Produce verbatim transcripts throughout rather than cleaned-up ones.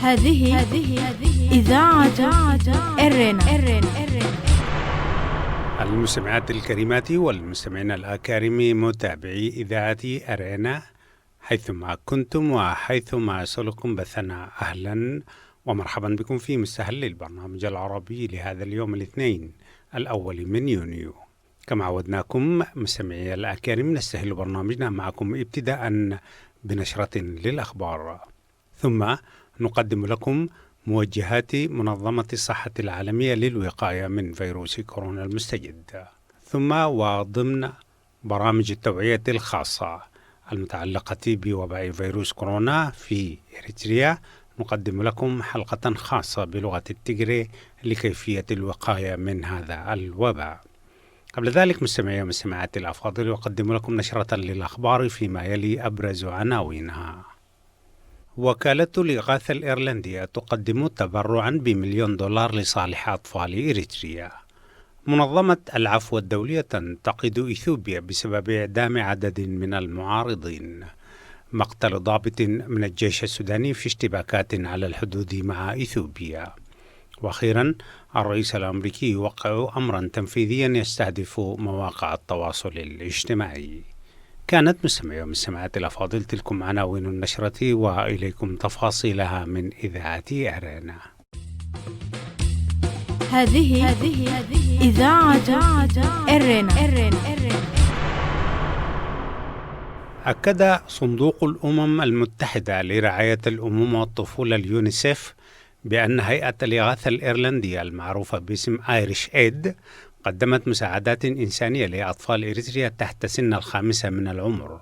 هذه إذاعة إرينا. المستمعات الكريمات والمستمعين الأكارم متابعي إذاعة أرينا، حيثما كنتم وحيثما سلكم بثنا، أهلا ومرحبا بكم في مستهل البرنامج العربي لهذا اليوم الاثنين الأول من يونيو. كما عودناكم مستمعي الأكارم، نستهل برنامجنا معكم ابتداء بنشرة للأخبار، ثم نقدم لكم موجهات منظمة الصحة العالمية للوقاية من فيروس كورونا المستجد، ثم وضمن برامج التوعية الخاصة المتعلقة بوباء فيروس كورونا في إريتريا، نقدم لكم حلقة خاصة بلغة التجري لكيفية الوقاية من هذا الوباء. قبل ذلك، مستمعي ومستمعاتي الأفاضل، أقدم لكم نشرة للأخبار، فيما يلي أبرز عناوينها. وكالة الإغاثة الإيرلندية تقدم تبرعا بمليون دولار لصالح أطفال إريتريا. منظمة العفو الدولية تنتقد إثيوبيا بسبب إعدام عدد من المعارضين. مقتل ضابط من الجيش السوداني في اشتباكات على الحدود مع إثيوبيا. وأخيرا، الرئيس الأمريكي يوقع أمرا تنفيذيا يستهدف مواقع التواصل الاجتماعي. كانت، مستمعي ومستمعات الأفاضل، تلكم عناوين النشرة، وإليكم تفاصيلها من إذاعة أرينا. هذه إذاعة إرينا. أكد صندوق الأمم المتحدة لرعاية الأمومة والطفولة، اليونيسيف، بأن هيئة الإغاثة الإيرلندية المعروفة باسم آيريش إيد قدمت مساعدات إنسانية لأطفال إريتريا تحت سن الخامسة من العمر،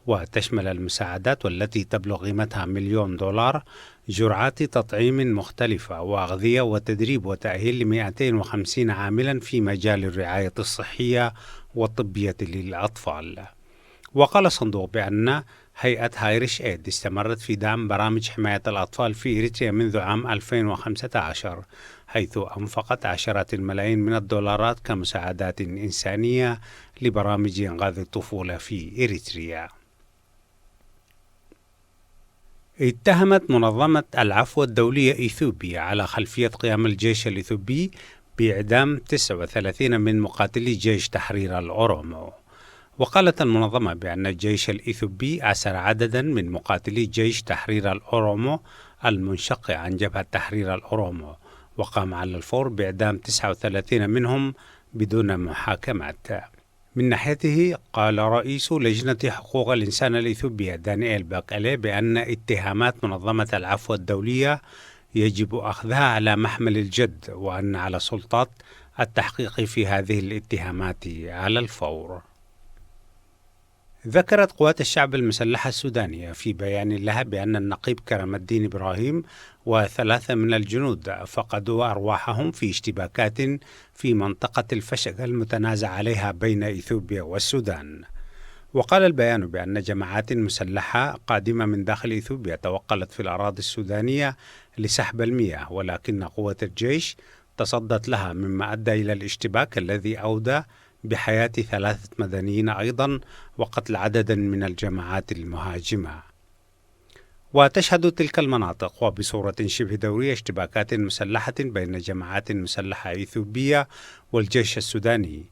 وتشمل المساعدات، والتي تبلغ قيمتها مليون دولار، جرعات تطعيم مختلفة، وأغذية، وتدريب وتأهيل لمائتين وخمسين عاملا في مجال الرعاية الصحية والطبية للأطفال. وقال الصندوق بأن هيئة آيريش إيد استمرت في دعم برامج حماية الأطفال في إريتريا منذ عام ألفين وخمسة عشر، حيث أنفقت عشرات الملايين من الدولارات كمساعدات إنسانية لبرامج إنقاذ الطفولة في إريتريا. اتهمت منظمة العفو الدولية إثيوبيا على خلفية قيام الجيش الإثيوبي بإعدام تسعة وثلاثين من مقاتلي جيش تحرير الأورومو. وقالت المنظمة بأن الجيش الإثيوبي أسر عددا من مقاتلي جيش تحرير الأورومو المنشق عن جبهة تحرير الأورومو، وقام على الفور بإعدام تسعة وثلاثين منهم بدون محاكمات. من ناحيته، قال رئيس لجنة حقوق الإنسان الإثيوبية دانيال باكالي بأن اتهامات منظمة العفو الدولية يجب أخذها على محمل الجد، وأن على السلطات التحقيق في هذه الاتهامات على الفور. ذكرت قوات الشعب المسلحة السودانية في بيان لها بأن النقيب كرم الدين إبراهيم وثلاثة من الجنود فقدوا أرواحهم في اشتباكات في منطقة الفشق المتنازع عليها بين إثيوبيا والسودان. وقال البيان بأن جماعات مسلحة قادمة من داخل إثيوبيا توغلت في الأراضي السودانية لسحب المياه، ولكن قوة الجيش تصدت لها، مما أدى إلى الاشتباك الذي أودى بحياة ثلاثة مدنيين أيضا وقتل عدد من الجماعات المهاجمة. وتشهد تلك المناطق وبصورة شبه دورية اشتباكات مسلحة بين جماعات مسلحة إثيوبية والجيش السوداني،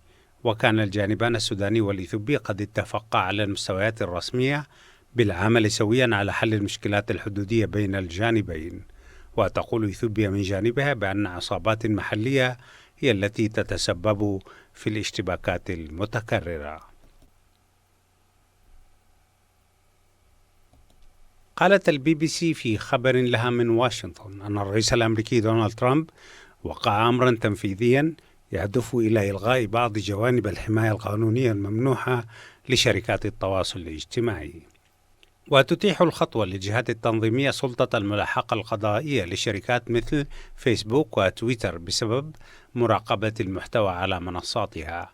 وكان الجانبان السوداني والإثيوبي قد اتفقا على المستويات الرسمية بالعمل سويا على حل المشكلات الحدودية بين الجانبين. وتقول إثيوبيا من جانبها بأن عصابات محلية هي التي تتسبب في الاشتباكات المتكررة. قالت البي بي سي في خبر لها من واشنطن أن الرئيس الأمريكي دونالد ترامب وقع أمرا تنفيذيا يهدف إلى إلغاء بعض جوانب الحماية القانونية الممنوحة لشركات التواصل الاجتماعي. وتتيح الخطوة للجهات التنظيمية سلطة الملاحقة القضائية لشركات مثل فيسبوك وتويتر بسبب مراقبة المحتوى على منصاتها.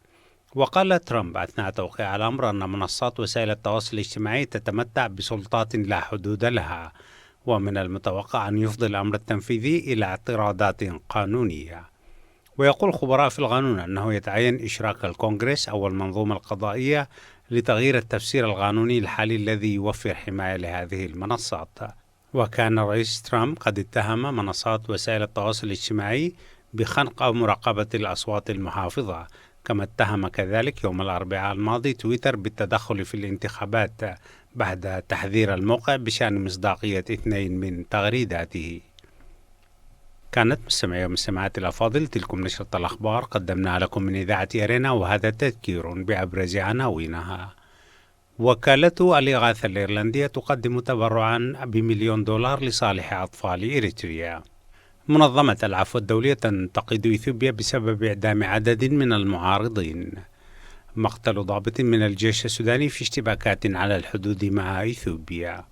وقال ترامب أثناء توقيع الأمر أن منصات وسائل التواصل الاجتماعي تتمتع بسلطات لا حدود لها، ومن المتوقع أن يفضي الأمر التنفيذي إلى اعتراضات قانونية. ويقول خبراء في القانون أنه يتعين إشراك الكونغرس أو المنظومة القضائية لتغيير التفسير القانوني الحالي الذي يوفر حماية لهذه المنصات. وكان الرئيس ترامب قد اتهم منصات وسائل التواصل الاجتماعي بخنق أو مراقبة الأصوات المحافظة، كما اتهم كذلك يوم الأربعاء الماضي تويتر بالتدخل في الانتخابات، بعد تحذير الموقع بشأن مصداقية اثنين من تغريداته. كانت مستمعي ومستمعاتي الأفاضل، تلكم نشرة الأخبار قدمناها لكم من إذاعة أرينا، وهذا تذكير بأبرز عناوينها. وكالة الإغاثة الإيرلندية تقدم تبرعا بمليون دولار لصالح أطفال إريتريا. منظمة العفو الدولية تنتقد إثيوبيا بسبب إعدام عدد من المعارضين. مقتل ضابط من الجيش السوداني في اشتباكات على الحدود مع إثيوبيا.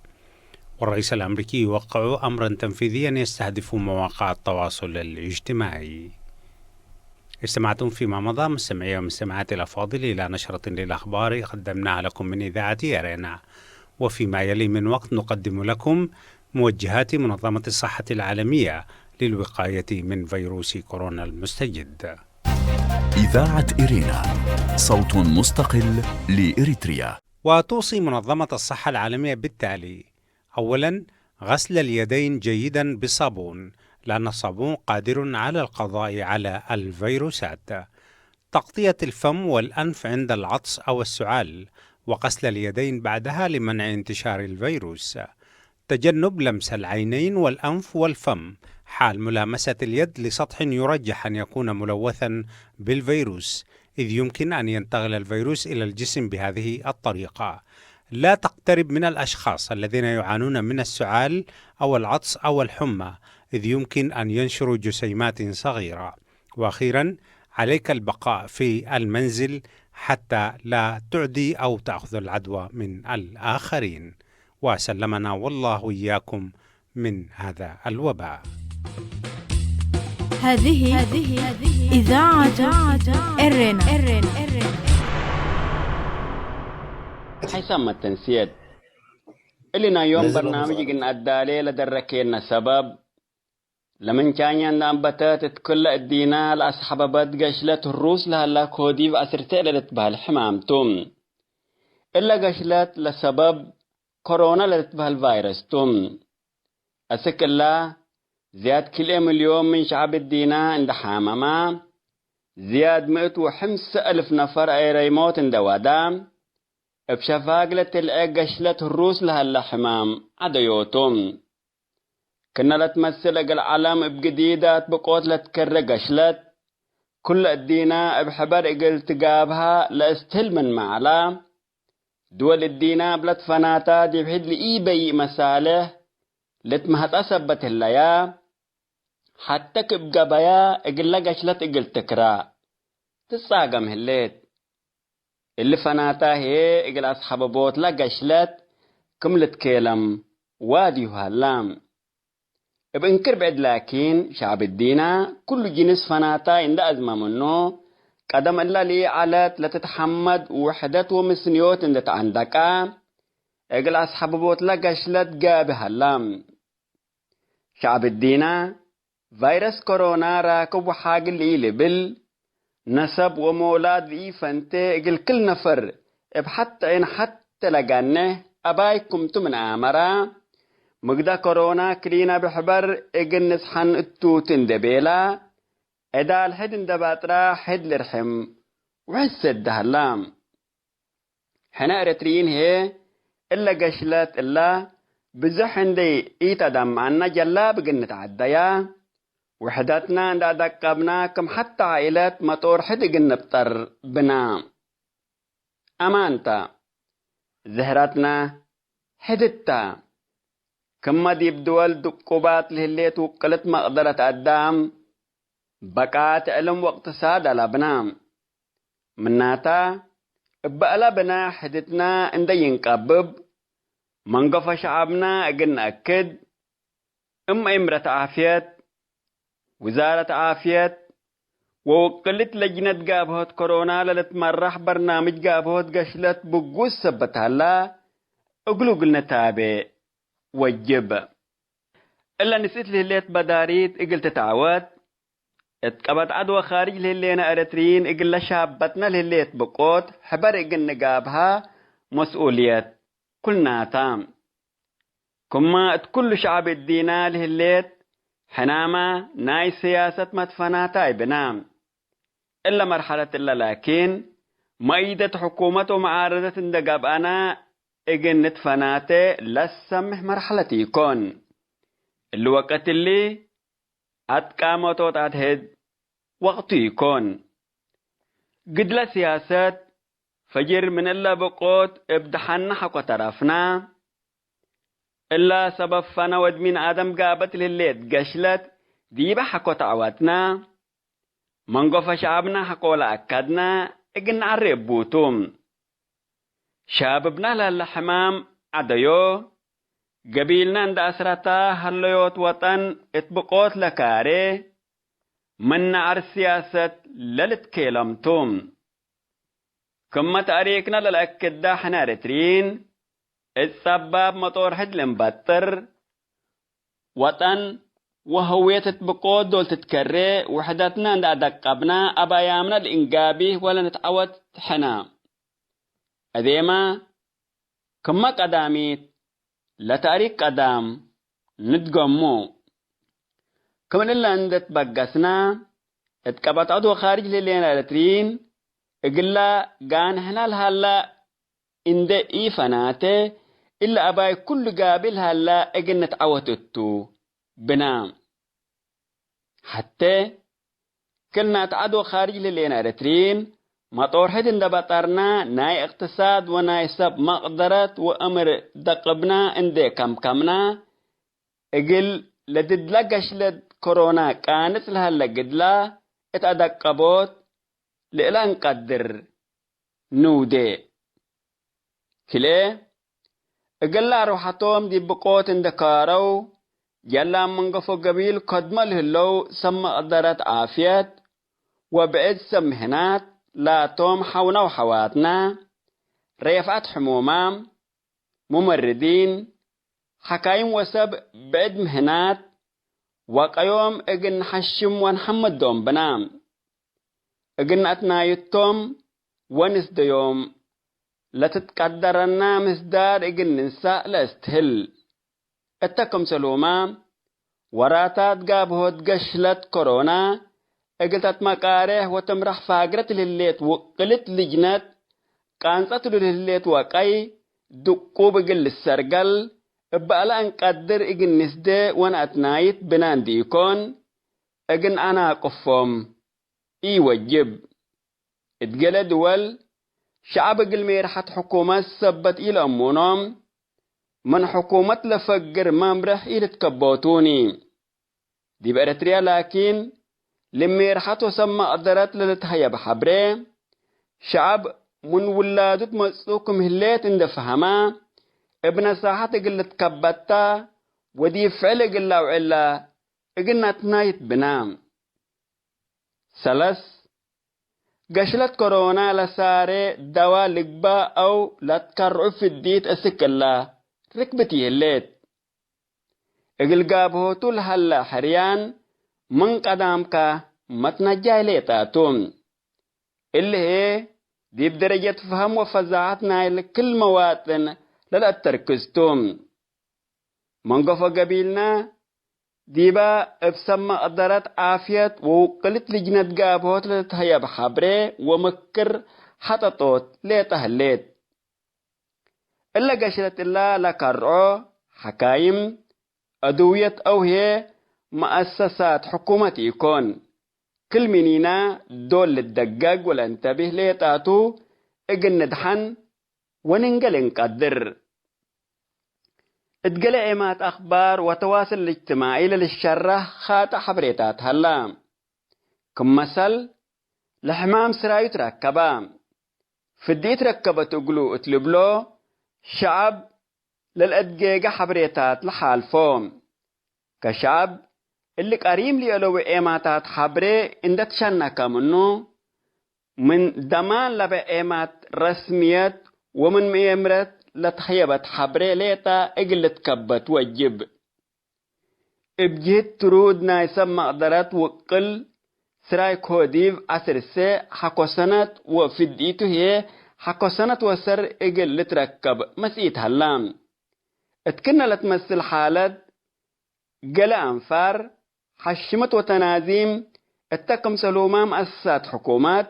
والرئيس الأمريكي يوقع أمرا تنفيذيا يستهدف مواقع التواصل الاجتماعي. استمعتم فيما مضى، مستمعي ومستمعاتي الأفاضل، إلى نشرة للأخبار قدمناها لكم من إذاعة أرينا. وفيما يلي من وقت نقدم لكم موجهات منظمة الصحة العالمية للوقاية من فيروس كورونا المستجد. إذاعة إرينا، صوت مستقل لإريتريا. وتوصي منظمة الصحة العالمية بالتالي: أولا، غسل اليدين جيدا بالصابون، لأن الصابون قادر على القضاء على الفيروسات. تغطية الفم والأنف عند العطس أو السعال، وغسل اليدين بعدها لمنع انتشار الفيروس. تجنب لمس العينين والأنف والفم حال ملامسة اليد لسطح يرجح أن يكون ملوثا بالفيروس، إذ يمكن أن ينتقل الفيروس إلى الجسم بهذه الطريقة. لا تقترب من الأشخاص الذين يعانون من السعال أو العطس أو الحمى، إذ يمكن أن ينشروا جسيمات صغيرة. وأخيرا، عليك البقاء في المنزل حتى لا تعدي أو تأخذ العدوى من الآخرين. وسلمنا والله وإياكم من هذا الوباء. هذه، هذه إذاعة إرنا. حسام التنسيد. እሊ ናይ ዮም በርናምጅ እግል ነአዳሌ ለደረኬነ ሰበብ፣ ለምንቻኛ እንደ አንበተት እት ክለ እዲና ለአስሐበበት ገሽለት ህሩስ ለሀላ ኮዲቭ ዐስርተ ለልትበህል ሕማም ቱ። እለ ገሽለት ለሰበብ ኮሮና ለልትበህል ቫይረስ ቱ። አስክ እላ፣ ዝያድ ክልኤ ምልዮን ምን ሸዐብ እዲና እንደ ሓመማ፣ ዝያድ ምእት ወሐምሰ አልፍ ነፈር ኤረይ ሞት እንደ ወዳ፣ እብ ሸፋግ ለትልዐ ገሽለት ህሩስ ለሀለ ሕማም ዐደዮቱ። ክነ ለትመስል እግል ዐለም እብ ግዲዳት ብቆት ለትከረ ገሽለት፣ ኩለ እዲና እብ ሕበር እግል ትጋብሃ ለእስትህል ምንመ ዐላ፣ ድወል እዲና እብ ለትፈናታ ዲብ ሕድ ለኢበይእ መሳልሕ ልትመህጠ ሰበት ህለያ፣ ሐቴ ክእብ ገበያ እግለ ገሽለት እግል ትክራ ትጻገም ህሌት። እሊ ፈናታ ህዬ እግል አስሐበቦትለ ገሽለት ክም ልትኬለም ዋድዩ ሀላ። እብ እንክር ብዕድ ላኪን፣ ሸዐብ እዲና ኩሉ ጅንስ ፈናታይ እንደ አዝመ ምኑ፣ ቀደም እለ ለኢዐለት ለትትሐመድ ውሕደት ወምስንዮት እንደ ተዐንደቀ፣ እግል አስሐበቦትለ ገሽለት ጋቢ ሀላ። ሸዐብ እዲና፣ ቫይረስ ኮሮና ራክብ ወሓግል ኢልብል፣ ነሰብ ወሞላድ ለኢፈንቴ እግል ክል ነፈር እብ ሐት ዐይን ሐቴ ለጋኔሕ አባይ ክምቱ ምን አመራ፣ ምግደ ኮሮና ክሊነ ብሕበር እግል ንስሐን እቱ ቱ እንዴ ቤላ፣ ዕዳል ሕድ እንዴ ባጥራ ሕድ ልርሕም ወሕድ ሰደ ሀላ። ሕነ ኤረትርይን ህዬ እለ ገሽለት እላ ብዞሕ እንዴ ኢተደምዐነ ጀላብ እግል ንትዐደያ፣ ውሕደትነ እንዴ አደቀብነ ክም ሐቴ ዓኢለት መጦር ሕድ እግል ንብጠር ብነ። አማን ተ፣ ዝሕረትነ ሕድ ተ። ክመ ዲብ ድወል ድቁባት ለህሌት ውቅልት መቅደረት አዳም፣ በቃት ዕልም ወእቅትሳድ አለብነ። ምናተ፣ እበ አለብነ ሕድትነ እንዴ ይንቀብብ፣ መንገፎ ሸዐብነ እግል ነአክድ፣ እም እምረት ዓፍየት፣ ውዛረት ዓፍየት ወውቅልት ለጅነት ጋብሆት ኮሮና ለልትመራሕ በርናምጅ ጋብሆት ገሽለት ብጉስ ሰበት ሀላ፣ እግሉ እግል ንታቤ ወጅብ። እለ ንስእት ለህሌት በዳሪት እግል ትትዐወት፣ እት ቀበት ዐድ ወካርጅ ለህሌነ ኤረትርይን እግለ ሻበትነ ለህሌት ብቆት ሕበር እግል ንጋብሃ መስኡልየት ኩልናታ። ክመ እት ኩሉ ሸዐብ እዲነ ለህሌት ሕናመ ናይ ስያሰት መትፈናታይ ብነ። እለ መርሐለት እለ ላኪን፣ መእይደት ሕኩመት ወመዓረደት እንደ ገብአነ እግል ንትፈናተ ለሰምሕ መርሐለት ኢኮን። እሊ ወቅት እሊ አትቃመቶት አድሕድ ወቅቱ ኢኮን። ግድለ ስያሰት ፈጅር ምን እለ ብቆት እብ ደሐነ ሐቆ ተረፍነ። እለ ሰበብ ፈነ ወድ ሚን አደም ጋበት ለህሌት ገሽለት ዲበ ሐቆ ተዐወትነ። መንጎፈ ሸዐብነ ሐቆ ለአከድነ እግል ነዐሬ እቡ ቱ። ሻብብነ ለህለ ሕማም ዐደዮ፣ ገቢልነ እንደ አስረተ ሀለዮት ወጠን እት ብቆት ለካሬ፣ ምን ነዐር ስያሰት ለልትኬለም ቱ። ክመ ተእሪክነ ለለአክደ ሕነ ኤረትርዪን፣ እት ጸባብ መጦር ሕድ ልንበጥር፣ ወጠን ወህውየት እት ብቆት ዶል ትትከሬ፣ ውሕደትነ እንደ አደቀብነ፣ አባያምነ ልእንጋቢህ ወለንትዐወት ሕነ። እዴመ ክመ ቀዳሚት ለተእሪክ ቀዳም ንድገሙ። ክም እለ እንዴ ትበገስነ፣ እት ቀበት ዐድ ወካርጅ ለህሌነ ኤረትርዪን፣ እግለ ጋንሕነ ለሀለ እንዴ ኢፈናተ፣ እለ አባይ ኩሉ ጋብል ሀለ እግል ንትዐወት እቱ ብነ። ሐቴ፣ ክልነ እት ዐድ ወካርጅ ለህሌነ ኤረትርዪን፣ መጦር ሕድ እንደ በጠርነ፣ ናይ እቅትሳድ ወናይ ሰብ መቅደረት ወእምር ደቅብነ እንዴ ከምከምነ፣ እግል ለድድለ ገሽለት ኮሮና ቃንጽ ለሀለ ግድላ እት አደቀቦት፣ ለእለ እንቀድር ንውዴ። ክልኤ፣ እግለ አርወሐቶም ዲብ ብቆት እንዴ ካረው፣ ጀላም መንገፎ ገቢል ከድመ ለህለው ሰብ መቅደረት ዓፍየት ወብዕድ ሰብ ምህናት ላቶም ሐውነ ወሐዋትነ፣ ሬፍዐት ሕሙማም፣ ሙመርዲን፣ ሐካይም ወሰብ ብዕድ ምህናት ወቀዮም እግል ነሐሽም ወንሐምዶም ብነ። እግል ነአትናይቶም ወንስደዮም ለትትቀደረና ምስዳድ እግል ንንሳእ ለእስትህል። እተ ክምሰልሁመ፣ ወራታት ጋብሆት ገሽለት ኮሮና እግል ተትመቃሬሕ ወትምረሕ ፋግረት ለህሌት ውቅልት ልጅነት፣ ቃንጸት እሉ ለህሌት ወቀይ ድቁብ እግል ልሰርገል፣ እበ እለ እንቀድር እግል ንስዴ ወነአትናይት ብነ እንዲኢኮን፣ እግል ነአናቅፎም ኢወጅብ። እት ገሌ ድወል፣ ሸዐብ እግል ሜርሐት ሕኩመት ሰበት ኢለአሙኖም፣ ምን ሕኩመት ለፈግር መምርሕ ኢልትከቦቱኒ። ዲብ ኤረትርያ ላኪን፣ ለሜርሐት ወሰብ መቅደረት ለልትሀየብ ሐብሬ፣ ሸዐብ ምን ውላዱ ትመጽኡ ክም ህሌት እንዴ ፈሀመ፣ እብ ነሳሐት እግል ልትከበታ ወዲብ ፍዕል እግል ለአውዕላ እግል ነአትናይት ብነ። ሰለስ፣ ገሽለት ኮሮና ለሳሬ ደዋ ልግባእ አው ለትከርዑ ፍዲት እስክ እላ ርክብት ይህሌት። እግል ጋብሆቱ ለሀለ ሕርያን ምን ቀዳምከ መትነጃይ ሌጣ ቱ። እሊ ህዬ ዲብ ደረጀት ፍሀም ወፈዛሐት ናይለ ክል መዋጥን ለለአተርክዝ ቱ። መንገፎ ገቢልነ ዲበ እብ ሰብ መቅደረት ዓፍየት ወውቅልት ልጅነት ጋብሆት ለልትሀየብ ሐብሬ ወምክር ሐጠጦት ሌጠ ህሌት። እለ ገሽለት እለ ለከርዖ ሐካይም፣ አድውየት አው ህዬ መአሰሳት ሕኩመት ኢኮን። ክል ምኒና ዶል ልትደገግ ወለእንተብህ ሌጣቱ እግል ንድሐን ወንንገል እንቀድር። እት ገሌ ኤማት አክባር ወተዋስል እልጅትማዒ ለልሸረህ ኻጥእ ሐብሬታት ሀላ። ክም መሰል፣ ለሕማም ስራዩ ትረከበ፣ ፍዲት ረከበት እግሉ እት ልብሎ፣ ሸዐብ ለልአድጌገ ሐብሬታት ለሓልፎ። ከሸዐብ እሊ ቀሪም ሊአለዊ ኤማታት ሐብሬ እንደ ትሸነከ ምኑ፣ ምን ደማን ለበ ኤማት ረስምየት ወምን ምኤምረት ለትሀየበት ሐብሬ ሌጠ እግል ልትከበት ወጅብ። እብ ጅህት ትሩድ ናይ ሰብ መቅደረት ውቅል ስራይ ኮዲቭ ዐስር ሰ ሐኮ ሰነት ወፍድኢቱ ህዬ ሐኮ ሰነት ወሰር እግል ልትረከብ መስኢት ሀላ። እት ክነ ለትመስል ሓለት፣ ገሌ አንፋር ሐሽመት ወተናዚም እተ ክምሰልሁመ መአሰሳት ሕኩመት፣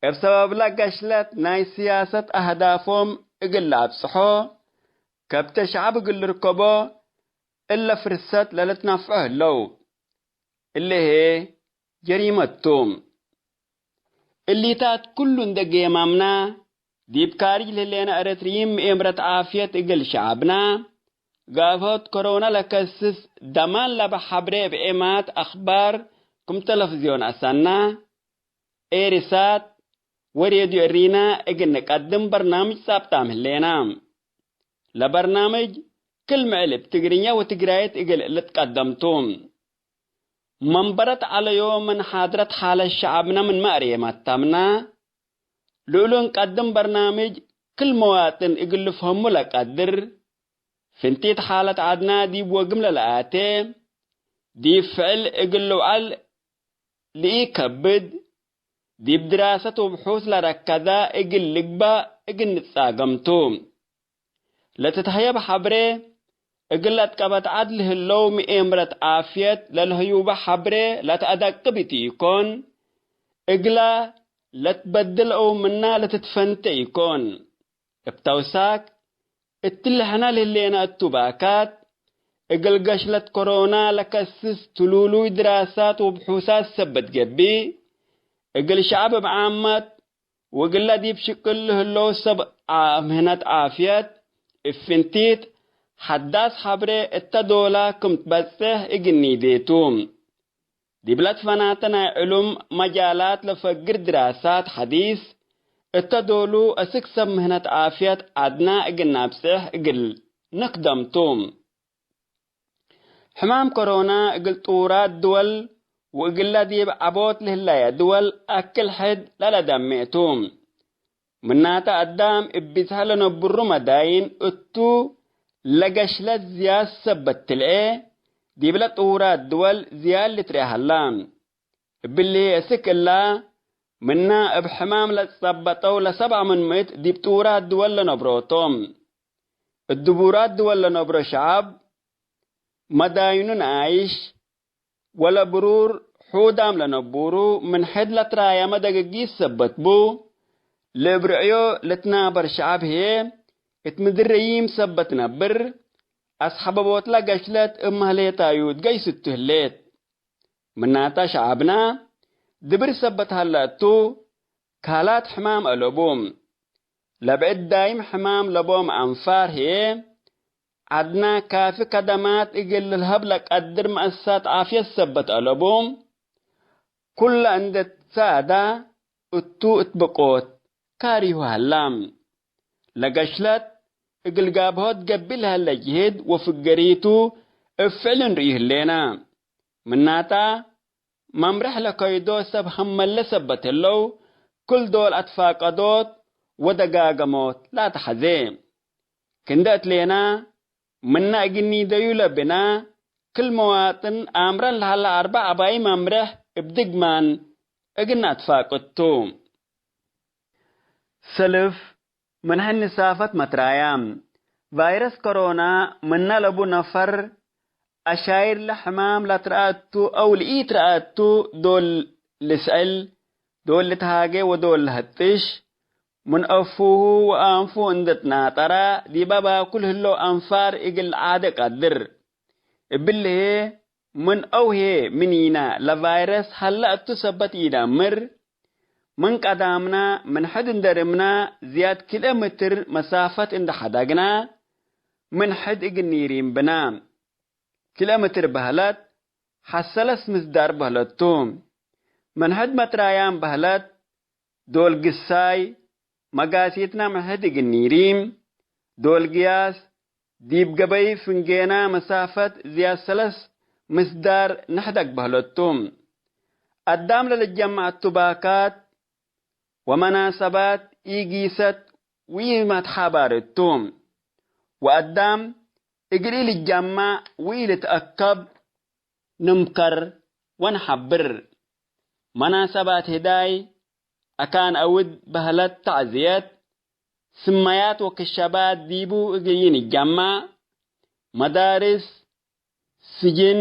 እብ ሰበብለ ገሽለት ናይ ስያሰት አህዳፎም እግል ለአብጽሖ፣ ከብተ ሸዐብ እግል ልርከቦ እለ ፍርሰት ለልትነፍዖ ህለው። እሊ ህዬ ጀሪመት ቱ። እሊታት ኩሉ እንዴ ጌማምና፣ ዲብ ካርጅ ለህሌነ ኤረትርዪን ምኤምረት ዓፍየት እግል ሸዐብና፣ ጋብሆት ኮሮና ለከስስ ደማን ለበ ሐብሬ እብ ዔማት አክባር ክም ተለፍዝዮን አሰና፣ ኤሪሳት ወሬድዮ እሪና እግል ንቀድም በርናምጅ ጻብጣም ህሌና። ለበርናምጅ ክል ምዕል እብ ትግርኛ ወትግራይት እግል ልትቀደም ቱ። መንበረት ዐለዮ ምን ሓድረት ሓለት ሸዐብነ ምንመ አርየመት ተምነ፣ ልእሉ እንቀድም በርናምጅ ክል መዋጥን እግል ልፍሀሙ ለቀድር፣ ፍንቲት ሓለት ዐድና ዲብ ወግም ለለአቴ፣ ዲብ ፍዕል እግል ልውዐል ለኢከብድ፣ ዲብ ድራሰት ወብሑስ ለረከዘ እግል ልግበእ እግል ንጻገም ቱ። ለትትሀየብ ሐብሬ እግል ለትቀበት ዐድ ለህለው ምኤምረት ዓፍየት ለልህዩበ ሐብሬ ለትአደቅብ ኢትኢኮን፣ እግለ ለትበድል አው ምነ ለትትፈንተ ኢኮን። እብ ተውሳክ፣ እትሊ ሕነ ለህሌነ እቱ ባካት፣ እግል ገሽለት ኮሮና ለከስስ ትሉሉይ ድራሳት ወብሑሳት ሰበት ገብእ፣ እግል ሸዐብ እብ ዓመት ወእግለ ዲብ ሽቅል ለህለው ሰብ ዓ-፣ ምህነት ዓፍየት፣ እብ ፍንቲት ሐዳስ ሐብሬ እተ ዶላ ክም ትበጽሕ እግል ኒዴ ቱ። ዲብ ለትፈናተ ናይ ዕሉም መጃላት ለፈግር ድራሳት ሐዲስ እተ ዶሉ፣ አስክ ሰብ ምህነት ዓፍየት ዐድና እግል ናብጽሕ እግል ንክደም ቱ። ሕማም ኮሮና እግል ጥዉራት ድወል ወእግለ ዲብ ዐቦት ለህለየ ድወል አክል ሕድ ለለደሜ ቱ። ምናተ አዳም እብ ብዝሐ ለነብሩ መዳይን እቱ ለገሽለት ዝያድ ሰበት ትልኤ፣ ዲብለ ጥዉራት ድወል ዝያድ ልትርኤ ሀላ። እብሊ አስክ እላ፣ ምና እብ ሕማም ለትጸበጠው ለሰብዓ ምን ምእት ዲብ ጥዉራት ድወል ለነብሮ ቶም። እት ድቡራት ድወል ለነብሮ ሸዐብ፣ መዳይኑ ነኣይሽ፣ ወለብሩር ሑዳም ለነቡሩ፣ ምን ሕድ ለትራየመ ደገጊት ሰበት ቡ። ለእብ ርዕዮ ልትናበር ሸዐብ ህዬ፣ እት ምድር ረዪም ሰበት ነብር፣ አስሐበቦትለ ገሽለት እብ መህሌታዩ ትገይስቱ ህሌት። ምናተ ሸዐብና ድብር ሰበት ሀለ እቱ፣ ካላት ሕማም አለቡ። ለብዕድ ዳይም ሕማም ለቦም አንፋር ህዬ፣ ዐድና ካፊ ከደማት እግል ልልሀብ ለቀድር መአሰሳት ዓፍየት ሰበት አለቡ። ኩለ እንዴ ትሳአዳ እቱ እት ብቆት ካሪሁ ሀላ። ለገሽለት እግል ጋብሆት ገብእ ለሀለ ጅህድ ወፍገሪቱ እብ ፍዕል እንርእዩ ህሌና። ምናተ፣ መምረሕ ለከይዶ ሰብ ሀመለ ሰበት ህለው፣ ክል ዶል አትፋቀዶት ወደጋገሞት ለአትሐዜ። ክንደ እትሌና፣ ምነ እግል ኒደዩ ለብና፣ ክል መዋጥን አምረን ለሀለ አርበዕ አባይ መምረሕ እብ ድግማን እግል ነአትፋቅድ ቱ። ሰልፍ፣ ምን ሕድ ንሳፈት መትራያ። ቫይረስ ኮሮና ምነ ለቡ ነፈር አሻይር ለሕማም ለትረአ እቱ አው ለኢትረአ እቱ ዶል ልስዕል፣ ዶል ልትሃጌ ወዶል ለሀጥሽ፣ ምን አፉሁ ወአንፉ እንዴ ትናጠረ፣ ዲበ ባኩል ህለው አንፋር እግል ለዓደ ቀድር። እብሊ ህዬ፣ ምን አው ህዬ ምኒነ ለቫይረስ ሀለ እቱ ሰበት ኢደምር፣ ምን ቀዳምና ምን ሕድ እንዴ ርምና ዝያድ ኪሎ ሜትር መሳፈት እንዴ ሐደግና፣ ምን ሕድ እግል ኒሪም ብና። ኪሎ ሜትር በህለት ሐሰለስ ምስዳር በህለት ቱ። ምን ሕድ መትራያም በህለት፣ ዶል ግሳይ፣ መጋሲትና ምን ሕድ እግል ኒሪም፣ ዶል ግያስ፣ ዲብ ገበይ ፍንጌና መሳፈት ዝያድ ሰለስ ምስዳር ንሕደግ በህለት ቱ። አዳም ለልጀመዕ እቱ ባካት ወመናሰባት ኢጊሰት ወኢመትሓባር እቱ። ወአዳም እግል ኢልጀመዕ ወኢልትአከብ ንምከር ወንሐብር። መናሰባት ህዳይ፣ አካን አውድ በህለት ተዕዝየት፣ ስመያት ወክሸባት ዲቡ እግል ኢንጀመዕ፣ መዳርስ፣ ስጅን፣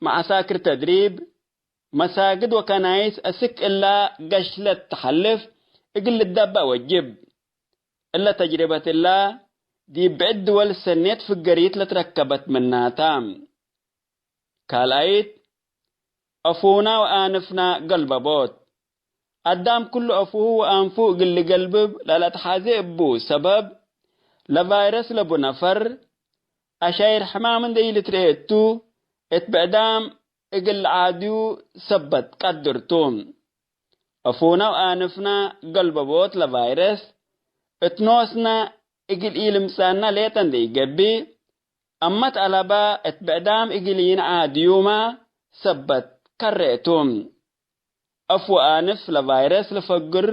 መዓሳክር ተድሪብ፣ መሳግድ ወከናይስ አስክ እላ ገሽለት ተሐልፍ እግል ልትደበእ ወጅብ። እለ ተጅሪበት እላ ዲብ ብዕድ ድወል ሰኔት ፍገሪት ለትረከበት ምናታ። ካልኣይት፣ አፉና ወአንፍና ገልበቦት። አዳም ክሉ አፉሁ ወአንፉ እግል ልገልብብ ለለአትሓዜ እቡ ሰበብ፣ ለቫይረስ ለቡ ነፈር፣ አሻይር ሕማም እንዴ ኢልትርኤ እቱ፣ እት ብዕዳም እግል ለዓድዩ ሰበት ቀድር ቱ። አፉና ወአንፍና ገልበቦት ለቫይረስ፣ እት ኖስና እግል ኢልምጻና ሌጠ እንዴ ኢገብእ፣ አመት አለባ እት ብዕዳም እግል ኢነዓድዩማ ሰበት ከሬ ቱ። አፍ ወአንፍ ለቫይረስ ለፈግር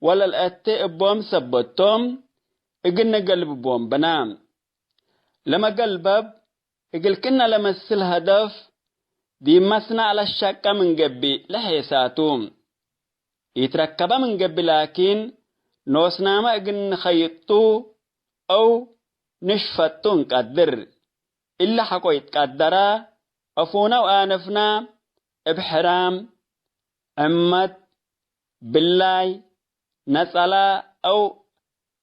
ወለልአቴ እቦም ሰበት ቶም፣ እግል ንገልብቦም ብና። ለመገልበብ እግል ክእነ ለመስል ሀደፍ፣ ዲብ መስናዕ ለሸቀ ምን ገብእ ለሔሳ ቱ። ኢትረከበ ምን ገብእ ላኪን፣ ኖስናመ እግል ንኸይጡ አው ንሽፈጡ እንቀድር። እሊ ሐቆ ኢትቀደረ፣ አፉነ ወአንፍነ እብ ሕራም፣ ዕመት፣ ብላይ፣ ነጸላ አው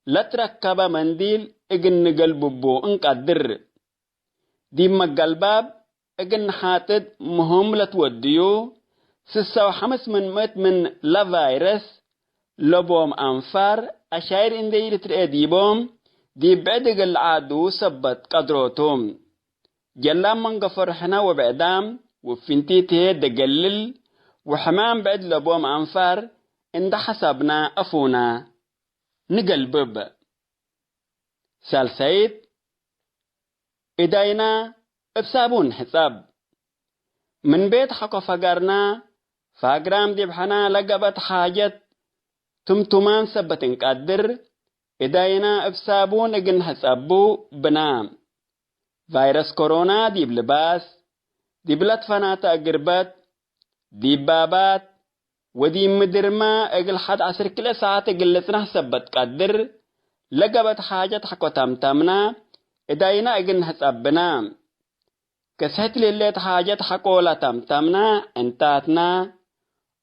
ለትረከበ መንዲል እግል ንገልብቡ እንቀድር። ዲብ መገልባብ እግል ንሓጥጥ ምህም ለትወድዩ፣ ስሰ ወሐምስ ምን ምእት ምን ለቫይረስ ለቦም አንፋር አሻይር እንዴ ኢልትርኤ ዲቦም፣ ዲብ ብዕድ እግል ለዓዱ ሰበት ቀድሮ ቱ። ጀላም መንገፎ ርሕነ ወብዕዳም፣ ውፊንቲት ህዬ ደገልል ወሕማም ብዕድ ለቦም አንፋር እንደ ሐሳብና አፉና ንገልብብ። ሳልሳይት፣ እዳይና እብ ሳቡን ሕጸብ። ምን ቤት ሐቆ ፈገርና፣ ፋግራም ዲብ ሐና ለገበት ሓጀት ትምቱማን ሰበት እንቀድር፣ እዳይና እብ ሳቡን እግል ንሕጸቡ ብና። ቫይረስ ኮሮና ዲብ ልባስ፣ ዲብ ለትፈናተ እግርበት፣ ዲብ ባባት ወዲብ ምድርመ እግል ሐድ ዐስር ክልኤ ሰዓት እግል ልጽናሕ ሰበት ቀድር፣ ለገበት ሓጀት ሐቆ ተምተምና፣ እዳይና እግል ንሕጸብ ብና። ከስሕት ለህሌት ሓጀት ሐቆ ለተምተምና፣ ዕንታትና፣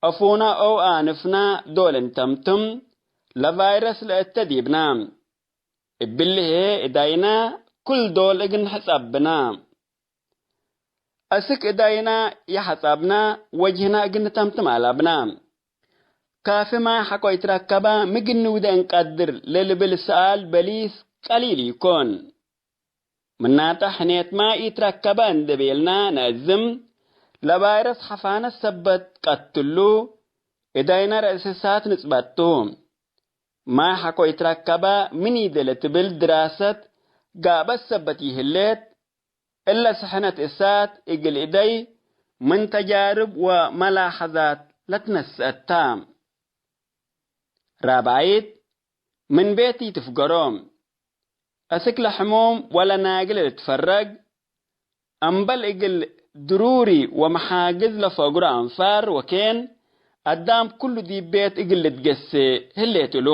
አፉና አው አንፍና ዶል እንተምትም፣ ለቫይረስ ለእተ ዲብና። እብሊ ህዬ እዳይና ክል ዶል እግል ንሕጸብ ብና። አስክ እዳይና ይሐጸብና፣ ወጅህና እግል ንተምትም አለብና። ካፊ ማይ ሐቆ ኢትረከበ፣ ሚ እግል ንውዴ እንቀድር ለልብል ሰኣል በሊስ ቀሊል ኢኮን። ምናተ ሕኔት ማይ ኢትረከበ እንዴ ቤልና ነአዝም፣ ለቫይረስ ሐፋነት ሰበት ቀትሉ፣ እዳይና ረእሲ ሳት ንጽበጡ። ማይ ሐቆ ኢትረከበ ምን ኢዴ ለትብል ድራሰት ጋበት ሰበት ይህሌት፣ እለ ሰሕነት እሳት እግል እደይ ምን ተጃርብ ወመላሐዛት ለትነሰአት ተ። ራብዓይት፣ ምን ቤት ኢትፍገሮ። አስክ ለሕሙም ወለናግል ልትፈረግ፣ አምበል እግል ድሩሪ ወመሓግዝ ለፈግሮ አንፋር ወኬን አዳም ኩሉ ዲብ ቤት እግል ልትገሴ ህሌት እሉ።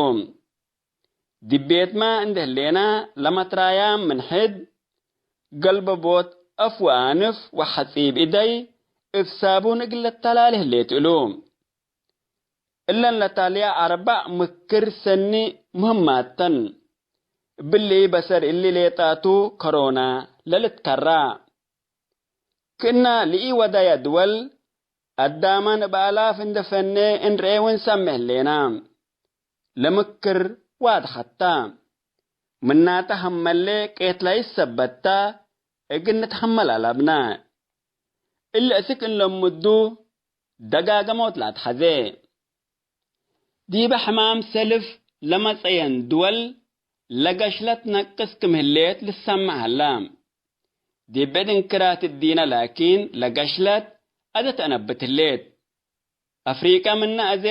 ዲብ ቤትመ እንዴ ህሌና ለመትራያም ምን ሕድ፣ ገልበቦት አፍ ወአንፍ ወሐጺብ እደይ እብ ሳቡን እግል ለተላሌ ህሌት እሉ። እለን ለታልያ አርበዕ ምክር ሰኒ ምህማት ተን። እብሊ በሰር እሊ ሌጣቱ ከሮና ለልትከራ። ክእነ ለኢወደየ ድወል አዳመን እብ አላፍ እንዴ ፈኔ እንርኤ ወእንሰሜ ህሌና። ለምክር ዋድሐት ተ። ምናተ ሀመሌ ቄትላይት ሰበት ተ እግል ንትሀመል አለብነ። እሊ እስክ እንለምዱ ደጋገሞት ለአትሐዜ። ዲበ ሕማም ሰልፍ ለመጸየን ድወል ለገሽለት ነቅስ ክም ህሌት ልሰመዕ ሀላ። ዲብ ብዕድ እንክራት እዲነ ላኪን ለገሽለት አዜ ተአነብት ህሌት። አፍሪቀ ምነ አዜ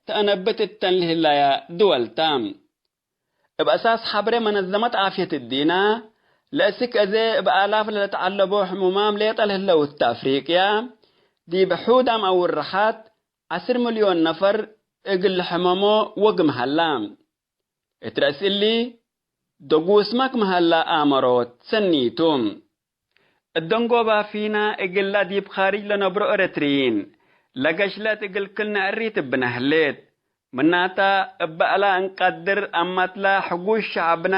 ተአነብት እተን ለህለያ ድወል ተ። እብ አሳስ ሐብሬ መነዘመት ዓፍየት እዲነ፣ ለእስክ አዜ እብ አላፍ ለልትዐለቦ ሕሙማም ሌጠ ለህለው እተ አፍሪቅያ፣ ዲብ ሑዳም አውርሐት ዐስር ምልዮን ነፈር እግል ልሕመሞ ወግም ሀላ። እት ረአስ እሊ፣ ደጉስመ ክም ሀላ አመሮት ሰኒ ቱ። እደንጎባ ፊና እግላ ዲብ ካርጅ ለነብሮ ኤረትርይን፣ ለገሽለት እግል ክል ነዕሪት እብነ ህሌት። ምናተ፣ እበ እላ እንቀድር አመትላ ሕጉዝ ሸዐብና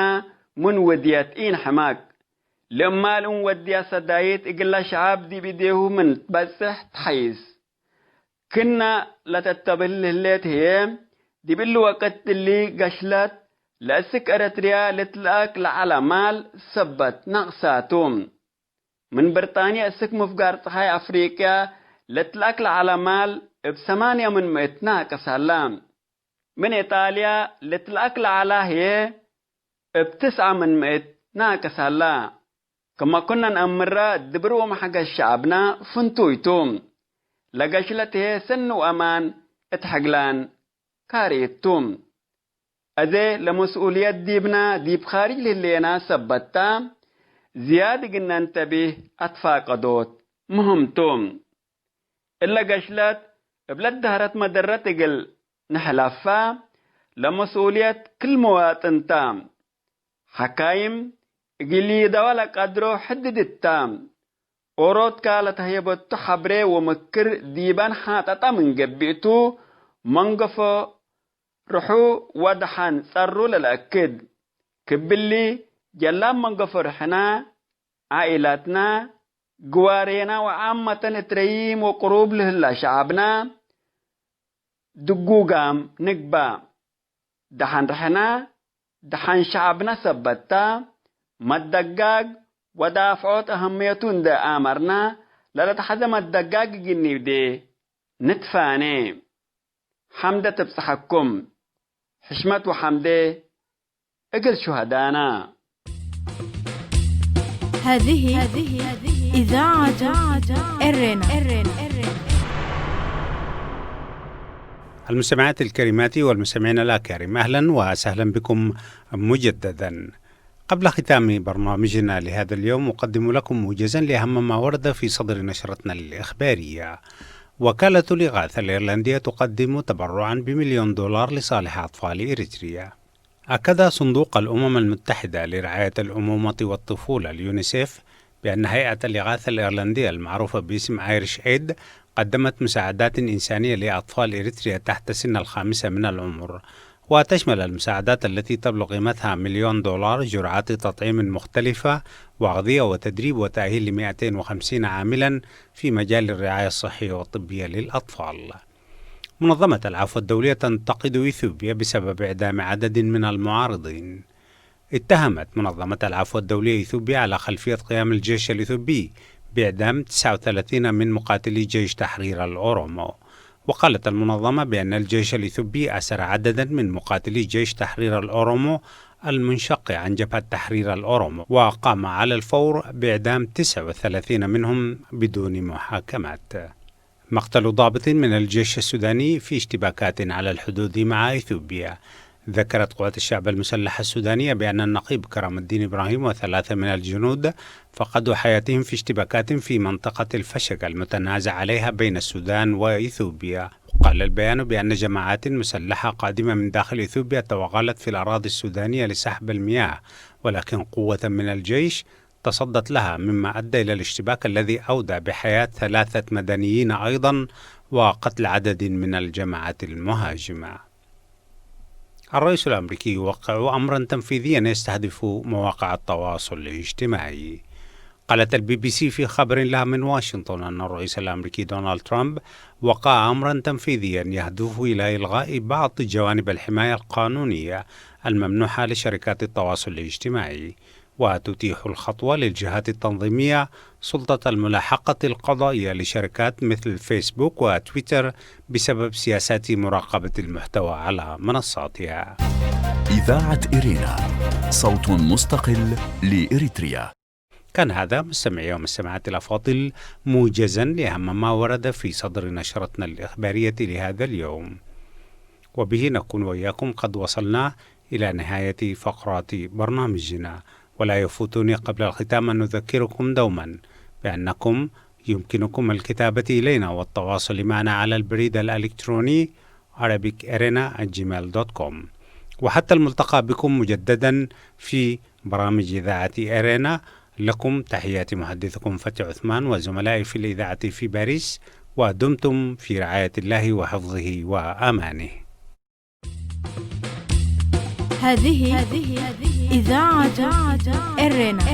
ምን ውድየት ኢንሕመቅ። ለእማል እንወድያ ሰዳይት እግላ ሸዐብ ዲብ እዴሁ ምን ትበጽሕ ተሐይስ። ክና ለተተብህል ህሌት ህዬ፣ ዲብ እሊ ወቅት እሊ ገሽለት ለእስክ ኤረትርያ ልትለአክ ለዐለ ማል ሰበት ናቅሳቱ። ምን ብርጣንያ እስክ ምፍጋር ጸሓይ አፍሪቅያ ለትለአክ ለዐለ ማል እብ ሰማንያ ምን ምእት ናቅስ ሀላ። ምን ኢጣልያ ልትለአክ ለዐላ ህዬ እብ ትስዐ ምን ምእት ናቅስ ሀላ። ክመ ኩነ ነአምረ ድብር ወመሕገዝ ሸዐብና ፍንቱይ ቱ። ለገሽለት ህዬ ሰኒ ወአማን እት ሕግላን ካርየት ቱ። አዜ ለመስኡልየት ዲብና ዲብ ካርጅ ለህሌና ሰበት ተ፣ ዝያድ እግል ነንተቢህ አትፋቀዶት ምህም ቱ። እለ ገሽለት እብ ለደሀረት መደረት እግል ንሕለፋ ለመስኡልየት ክል መዋጥን ተ። ሐካይም እግል ኢደወ ለቀድሮ ሕድድ እተ። ኦሮትካ ለተህየበቱ ሐብሬ ወምክር ዲበን ሐጠጠ ምን ገብእ ቱ፣ መንገፎ ርሑ ወደሐን ጸሩ ለለአክድ። ክብሊ ጀላብ መንገፎ ርሕና፣ ዓኢላትና፣ ግዋሬና ወዓመተን እት ረዪም ወቅሩብ ለህላ ሸዐብና ድጉጋም ንግባእ። ደሐን ርሕና፣ ደሐን ሸዐብነ ሰበት ተ፣ መደጋግ ወዳፍዖት አሀምየቱ እንዴ አመርነ፣ ለለተሐዜ መደጋግ እግል ኒዴ ንትፋኔ። ሐምደ ትብጸሐኩም። ሕሽመት ወሐምዴ እግል ሹሀዳና። هذه إذاعة إرنا. المستمعات الكريمات والمستمعين الأكارم، أهلًا وسهلًا بكم مجددًا. قبل ختام برنامجنا لهذا اليوم، أقدم لكم موجزًا لأهم ما ورد في صدر نشرتنا الإخبارية. وكالة الإغاثة الإيرلندية تقدم تبرعًا بمليون دولار لصالح أطفال إريتريا. أكد صندوق الأمم المتحدة لرعاية الأمومة والطفولة، اليونيسيف، بأن هيئة الإغاثة الإيرلندية المعروفة باسم آيرش إيد قدمت مساعدات إنسانية لأطفال إريتريا تحت سن الخامسة من العمر، وتشمل المساعدات التي تبلغ قيمتها مليون دولار، جرعات تطعيم مختلفة، وأغذية وتدريب وتأهيل لمائتين وخمسين عاملًا في مجال الرعاية الصحية والطبية للأطفال. منظمة العفو الدولية تنتقد إثيوبيا بسبب إعدام عدد من المعارضين. اتهمت منظمة العفو الدولية إثيوبيا على خلفية قيام الجيش الإثيوبي بإعدام تسعة وثلاثين من مقاتلي جيش تحرير الأورومو. وقالت المنظمة بأن الجيش الإثيوبي أسر عددا من مقاتلي جيش تحرير الأورومو المنشق عن جبهة تحرير الأورومو، وقام على الفور بإعدام تسعة وثلاثين منهم بدون محاكمات. مقتل ضابط من الجيش السوداني في اشتباكات على الحدود مع إثيوبيا. ذكرت قوات الشعب المسلحة السودانية بأن النقيب كرم الدين إبراهيم وثلاثة من الجنود فقدوا حياتهم في اشتباكات في منطقة الفشق المتنازع عليها بين السودان وإثيوبيا. وقال البيان بأن جماعات مسلحة قادمة من داخل إثيوبيا توغلت في الأراضي السودانية لسحب المياه، ولكن قوة من الجيش تصدت لها، مما أدى إلى الاشتباك الذي أودى بحياة ثلاثة مدنيين أيضًا وقتل عدد من الجماعات المهاجمة. الرئيس الأمريكي يوقع أمرا تنفيذيا يستهدف مواقع التواصل الاجتماعي. قالت البي بي سي في خبر لها من واشنطن أن الرئيس الأمريكي دونالد ترامب وقع أمرا تنفيذيا يهدف إلى إلغاء بعض جوانب الحماية القانونية الممنوحة لشركات التواصل الاجتماعي، وتتيح الخطوة للجهات التنظيمية سلطة الملاحقة القضائية لشركات مثل فيسبوك وتويتر بسبب سياسات مراقبة المحتوى على منصاتها. إذاعة إرينا، صوت مستقل لإريتريا. كان هذا، مستمعي ومستمعاتي الأفاضل، موجزا لأهم ما ورد في صدر نشرتنا الإخبارية لهذا اليوم، وبه نكون وإياكم قد وصلنا إلى نهاية فقرات برنامجنا. ولا يفوتني قبل الختام أن نذكركم دوما بأنكم يمكنكم الكتابة إلينا والتواصل معنا على البريد الإلكتروني arabic arena at gmail dot com. وحتى الملتقى بكم مجددا في برامج إذاعة إيرينا. لكم تحياتي محدثكم فتحي عثمان وزملائي في الإذاعة في باريس، ودمتم في رعاية الله وحفظه وأمانه. هذه إذاعة إيرينا.